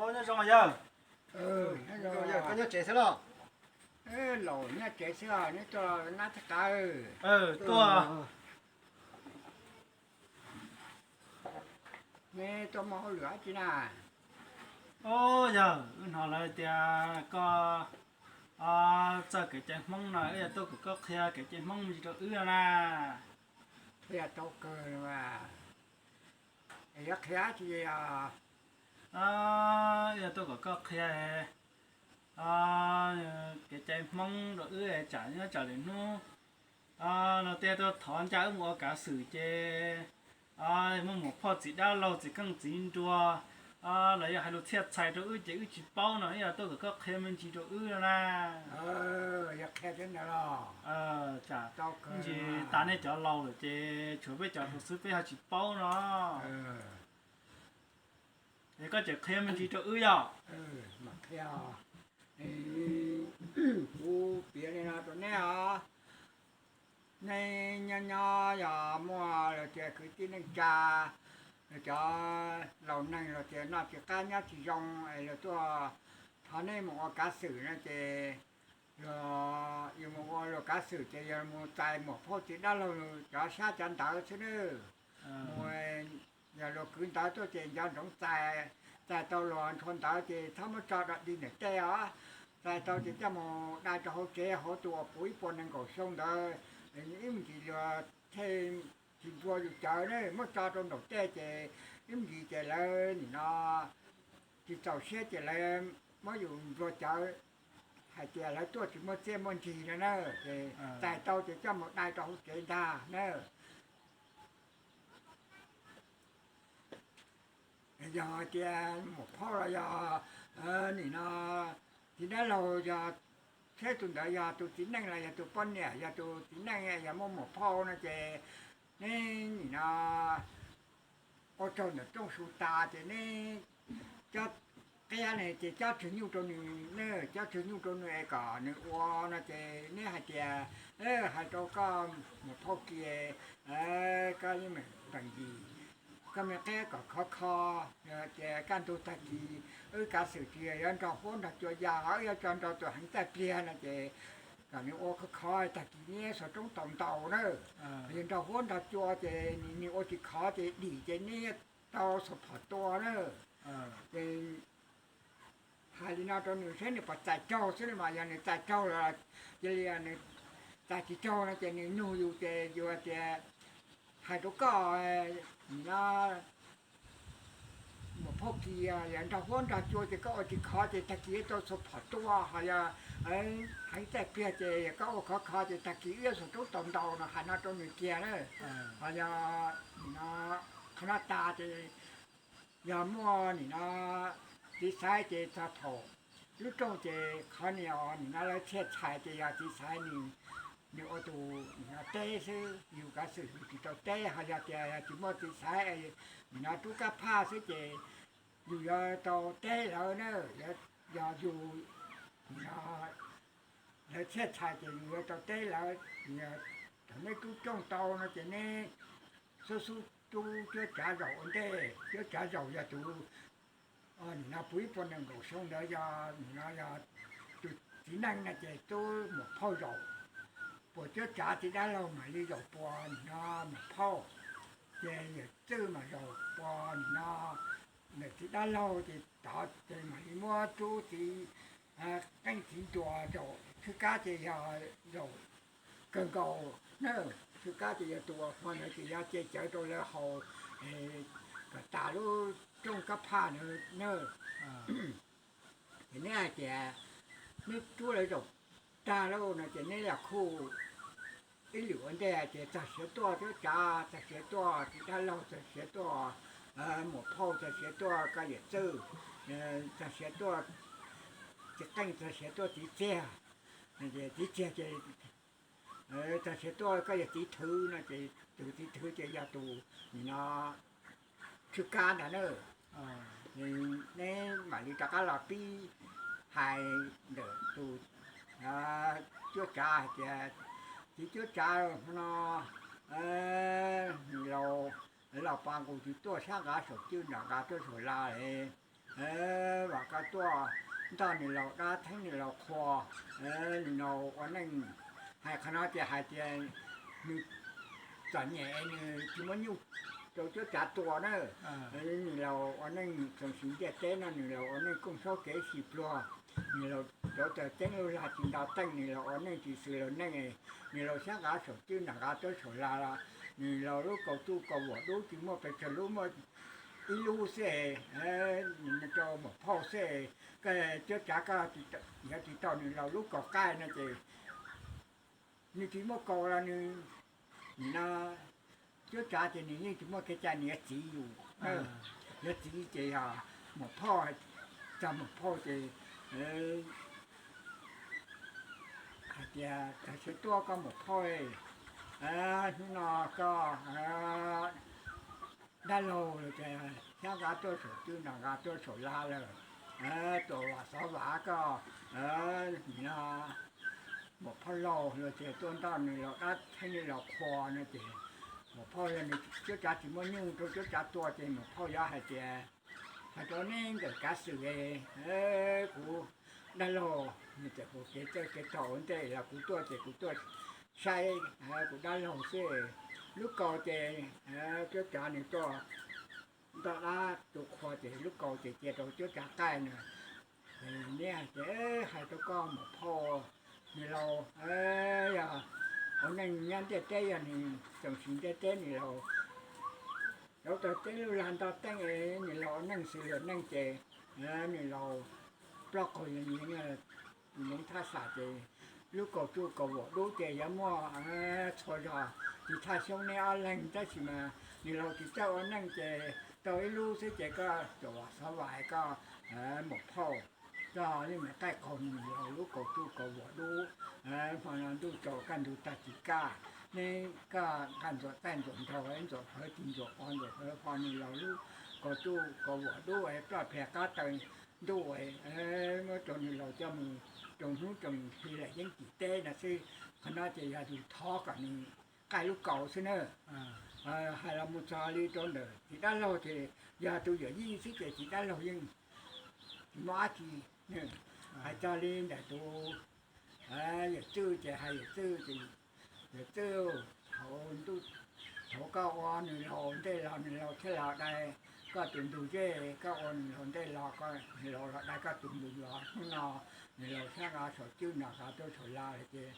Nyob zoo yawg. Koj nyob tsev xwb los? Laus nyob tsev xwb, neb tuaj nab thiab qav? Tuaj. Neb tuaj muaj hauj lwm dab tsi na? Au, yawg, wb hnov lawv tias koj txawj kev cai Hmoob no, wb yog tuaj kom koj qhia kev cai Hmoob me ntsis rau wb no na. Qhia tau kawg, yuav qhia dab tsi os? Wb yog tuaj kom koj qhia kev cai Hmoob rau wb, tsam nyob tsam lwm hnub luag tej tuaj thov ncaj wb mus ua kav xwm ces muaj muam phauj txiv dab laug txiv keej txiv nruas los yog hais lus txhiaj txhais rau wb ces wb tsis paub no, wb yog tuaj kom koj qhia me ntsis rau wb no na. Yog qhia thiab ntawd los? Tsam ntsis tas nej cov laus lawm ces tshuav peb cov hluas xwb peb ho tsis paub no. Es koj tseem qhia me ntsis rau wb yom? Kuv piav li no rau neb os. Nej nyob nyob yog muaj los tias kwv tij neej tsa, los cov laus neeg los tias noj tsis qab nyob tsis zoo es los tuaj thov nej mus ua kav xwm no ces yus mus ua luag kav xwm ces yog mus txais muam phauj txiv dab laug cov sab cov ntawv xwb nawb. Mus, yog luag kwv ntawv tuaj ces nco ntsoov txais, txais tau luag ntshua ntawv ces txhob muab tso rau dig ntawm tej os. Txais tau ces coj mus dai rau hauv tsev hauv tus uas puv ib puas nees nkaum xyoo ntawd, ib me ntsis luag thiaj tsis nplua yus cawv ne, muab tso rau nraum tej ces ib me ntsis ces lawv nim no tsis txaus siab ces lawv muab yus nplua cawv hais tias lawv tuaj tsis muaj txiaj muaj ntsig no na. Ces txais tau ces coj mus dai rau hauv tsev ntag na. Yog hais tias muam phauj los yog nim no txiv dab laug yog, thiab tus ntawd yog tus txiv neej los yog tus poj niam, yog tus txiv neej yog muaj muam phauj no ces neb nim no ua tsaug ntawm rooj su tas ces neb cob qiab ne ces cob tswg nyuj rau nws ne, cob tswg nyuj rau nws es kom nws ua no ces neb hais tias, hais rau koj muam phauj kiag, koj yeej meem peem yim, koj me qab kom khov kho, ces kaj ntug tag kis wb kav xwm tsis yuav nrog huab nrog cua ya, wb yuav tso nrog tus heev txaij pliag no ces kom nws ua khov kho tag kis neb xuas roob tau ntau na. Yog nrog huab nrog cua ces nws ua tsis khov ces dim ces neb tau xuas phom tua na. Ces hais li no rau nws saib nws puas txais raug xwb mas yog nws txais raug los cia li, nws txais tsis raug no ces nws nug yus ces yus tias, hais rau koj nim no muam phauj kiag, yog nrog huab nrog cua ces koj ua tsis khov ces tag kis tau xuas phom tua, ho yog heev txaij pliag ces koj ua khov kho ces tag kis wb yuav xuas roob tau ntau no, hais no rau nws kiag na. Ho yog nim no qhov no tas ces yog muaj nim no txiv xaiv ces txog thaum lub rooj ces qhov nios nim no lawv txhiaj txhais ces yog txiv xaiv nws, nws ua tus nim no teb xwb, yus kav xwm yus tsis tau teb, ho yog tias yog tsis muaj txiv xaiv nim no rub kab phaj xwb ces yus yuav tau teb lawv na. Yog yus nim no lawv txhiaj txhais ces yus yuav tau teb lawv. Thaum neb rub rooj tau no ces neb xub xub rub cuab tsav zaum ua ntej. Cuab tsav zaum yog tus nim no puv ib puas nees nkaum xyoo ntawd yog nim no yog tus txiv neej no ces tub muam phauj zaum puas cuab tsav, txiv dab laug mam li zaum puas nim no muam phauj. Ces yawm txwj mas zaum puas nim no ntawm txiv dab laug ces tod ces mam li muab rub txiv qeej txiv nruas zaum. Tshwj kab ces yog zaum kawg nkaus na. Tshwj kab ces yog tus uas hmo ntawd ces yog ce cawv rau lawv haus kom tas lub rooj kab phaj ntawd na. Ces neb hais tias neb rub lawv zaum tag lauj no ces neb los khuj ib lwm ua ntej ces txog siav tuaj cuab tsav, txog siav tuaj txiv dab laug, txog siav tuaj muam phauj, txog siav tuaj koj yawm txwj, txog siav tuaj txiv qeej, txog siav tuaj txiv txiag. Txiv txiag ces txog siav tuaj koj yog txiv thwv no ces tus txiv thwv ces yog tus nim no tshwj kab ntag na. Neb mam li rov qab los pib hais ntawm tus cuab tsav hais tias, txiv cuab tsav no, nws laus, los pas nqus tsis tuaj sab nqav saum cwj nram nqav tuaj saum las es Vam koj tuaj ntoj nws laus dab, theeb nws laus qhua, nws laus ua neej. Hais qhov no ces hais tias nws txom nyem, nws tsis muaj nyuj rau cuab tsav tua na. Nws laus ua neej txoos siv ntiaj teb no, nws laus ua neej kooj saub kev si pluag, nws laus rauv taws teeb lub lag tsis nto teej, nws laus ua neej tsis xws luag neej, nws laus xyab nqa saum cwb nram nqa tuab saum lag los, nws laus lub kaus tsuj kaus vuam dub tsis muaj pes tsawg lub, muaj ib lub xwb, rau muam phauj xwb. Koj cuab tsav koj yuav tsis tau nws laus lub kaus qaij no ces nws tsis muaj kaus los nws, nim no cuab tsav ces nws yeej tsis muaj kev cai, nws yuav txiv yus. Yuav txiv ces yog muam phauj, txog muam phauj ces hais tias tag siav tuaj koj muam phauj, hnub no koj dab laug los ces xyab nqa tuaj saum cwb nram nqa tuab saum lag lawm, tuam vam xov vam koj, nim no muam phauj laus los ces tuaj ntoj nws laus dab, theeb nws laus qhua no ces muam phauj yog nws cuab tsav tsis muaj nyuj rau cuab tsav tua ces muam phauj yuav hais tias, hais rau neb nkawm kav xwm, kuv dab laug nws txawm hu kev txawj kev tau ua ntej los kuv tuaj ces kuv tuaj saib kuv dab laug xwb. Lub kaus ces cuab tsav nws tuaj ntoj dab tu qhua ces lub kaus ces cia rau cuab tsav qaij na. Neb hais tias, hais rau koj muam phauj, nws laus yog ua neej nyob ntiaj teb, yog nws txoos siv ntiaj teb, nws laus rauv taws teeb lub lag nto teej, nws laus ua neej xws luag neej ces nws laus ploj qaug yeev thaj xam ces lub kaus tsuj kaus vuam dub ces yuav muaj txhua zog, tiv thaj xyoob neb ob leeg, tab sis mas nws laus tsis txawj ua neej ces tau ib lub xwb ces koj tuam vam xov vam koj muam phauj, koj yeej mus qaij qaug nws laus lub kaus tsuj kaus vuam dub. Hmo no ntuj tsaus kaj ntug tag kis kaj, neb koj nqa ntxuam txaij ntxuam nraug, ntxuam fawv tis ntxuam qos ntxuam fawv qos, nws laus lub kaus tsuj kaus vuam dub ploj pliag qab taw ntuj, muab rau nws laus coj mus rau hnub rau hli lawm yeeb tim teb no xwb. Qhov no ces yog yus thov kom nws qaij lub kaus xwb na. Hais los mus txog li rau ntawm txiv dab laug ces yog tus yawm yij xwb ces txiv dab laug yeej tsis muaj dab tsi. Hais txog li ntawm tus yawm txwj ces hais yawm txwj ces, yawm txwj, thaum ntuj, thaum koj ua nws laus ntej los nws laus thiaj los dai koj tus ntug zej, koj ua nws laus ntej los nws laus los dai koj tus ntug zos. Hnub no nws laus xyab nqa saum cwb nws nqa tuaj saum lag lawm ces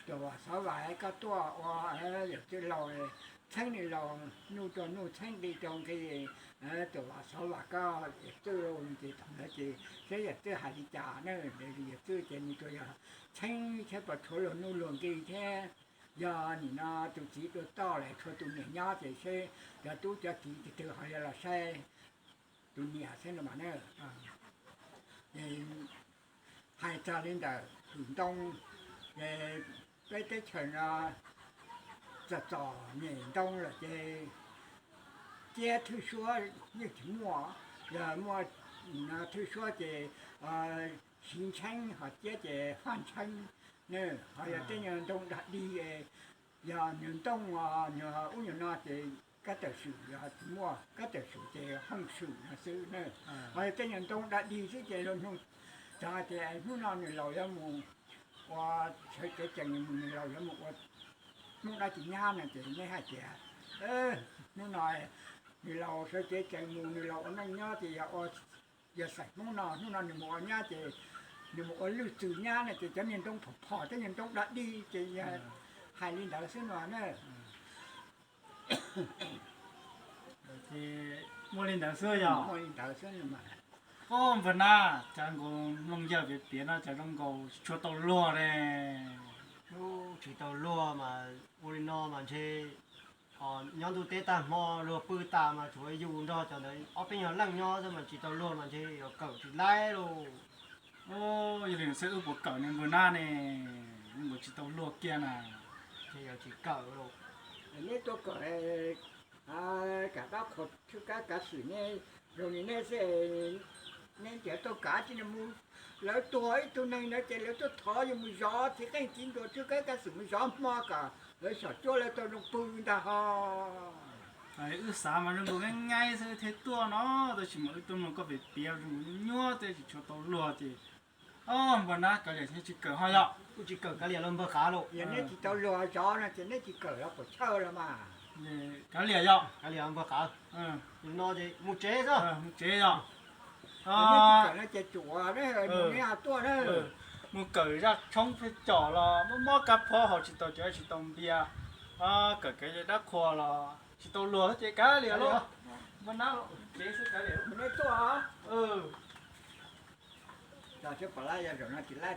tuam vam xov vam koj tuaj ua yawm txwj laus, txheeb nws laus nuj rau nuj, txheeb nqi rau nqi, tuam vam xov vam koj yawm txwj lauj. Ces thaum ntawd ces saib yawm txwj hais li cas na, yawm txwj ces nws tsuas yog txheeb thiab puas tshuav luag nuj luag nqi thiab. Yog nim no tus txiv dua toj lawm tshuav tus niam nyob ces seb cov tub cov kiv tus twg ho yuav los saib tus niam xwb no mas na. Hais txog li ntawm hwm ntoo, ces peb teb chaws no txom txom nyem ntoo lawm ces ciab thwj suab yeej tsis muaj. Yog muaj thwj suab ces siv ntsheeb, ho ciab ces faj ntsheeb. Ho yog tej nyuag ntoo dag dig, yog nyuag ntoo, nyuag ub nyuag no ces kab tawm swm, yog tsis muaj kab tawm swm ces hooj swm no xwb na. Ho yog tej nyuag ntoo dag dig xwb ces luag nug txog tias hnub no nws laus yuav mus ua, sawv cev tsees mus, nws laus yuav mus ua Hmoob dab tsi nyab no ces neb hais tias hnub no nws laus sawv cev tsees mus, nws laus ua neej nyob ces yog ua, yog xeem Hmoob no, hnub no nws mus ua nyab ces nws mus ua lwj txwg nyab no ces cov niag ntoo phom phom, tej niag ntoo dag dig ces yog hais li ntawd xwb no na. Muaj li ntawd xwb yog? Muaj li ntawd xwb. Npawg Nab, cas nkaus mloog yawg piav piav no cas zoo nkaus tsis tshua tau luag ne? Tsis tau luag mas ua li no mas ntshe nyob ntuj teb tag hmo luag pw tas mas tshuav yus nrog cov ntawd ob peb nyuag leej nyob xwb mas tsis tau luag mas ntshe yuav kawm tsis laib lauj. Yog li xwb wb puas kawm ne npawg Nab ne? Wb tsis tau luag kiag na. Neb tuaj kawm, kav dab qhuas thwj kab kav xwm ne, zoo li neb xwb, neb ntiav tuaj kav tsis mus. Lawv tuag ib tug neeg ntawd ces lawv tuaj thov yus mus zov txiv qeej txiv nruas thwj kab kav xwm mus zov hmo kom lawv xyom cuab lawv tau zoo pw ntag hos. Wb xav mas zoo nkaus nqaij nqaij xwb thiaj tuaj no, tab sis mas wb tuaj mloog koj piav piav zoo nkaus nyuaj nyuaj thiaj tsis tshua tau luag ces. Npawg Nab, kav liam tsis kawm ho yog? Kuj tsis kawm, kav liam los npawg Qav lauj. Yog neb tsis tau luag zov no ces neb tsis kawm los puas chawj los mas. Kav liam yog, kav liam npawg Qav. No ces mus tsev xwb, mus tsev yog. Neb tsis kawm no ces tsum ua, neb tuaj na. Mus kawm zaj tshoob thiaj com los mob mob kab phob haus tsis tau cawv tsis tau npias, kawm kev dab qhua los tsis tau luag ces kav liam lauj. Npawg Nab, mus tsev xwb kav liam. Neb tuaj. Tsis lab